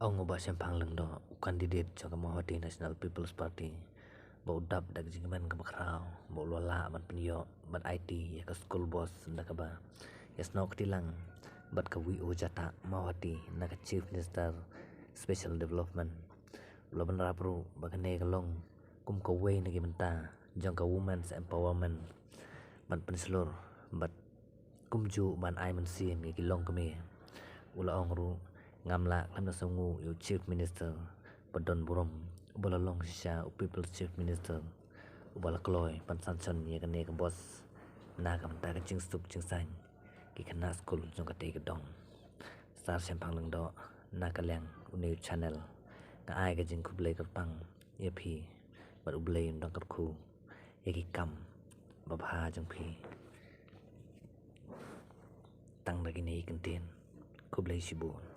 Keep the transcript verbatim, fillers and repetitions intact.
Ong u Bah Shemphang Lyngdoh, u candidate jong ka Mawhati National People's Party, ba u dap da ka jingkmen kaba khraw ba u la lah ban pynïoh bad aiti ïa ka school bus, da kaba ïasnoh kti lang bad ka V O Jatah Mawhati na ka Chief Minister Special Development. U la bynrap ruh ba kane ka long kum kawei na ki bynta jong ka women's empowerment ban pynshlur bad kumjuh ban ai mynsiem ïa ki longkmie. U la ong ruh, ngam lah khlem da sngewnguh ïa u Chief Minister ba don burom, uba la long shisha u People's Chief Minister, uba la kloi ban sanction ïa kane ka bus na ka bynta ka jingsuk jingsaiñ ki khynnah skul jong katei ka dong. Sir Shemphang Lyngdoh, na ka liang une u channel, nga ai ka jingkhublei kyrpang ïa phi bad U Blei un dang kyrkhu ïa ki kam babha jong phi. Tang da kine ki kyntien, khublei shibun.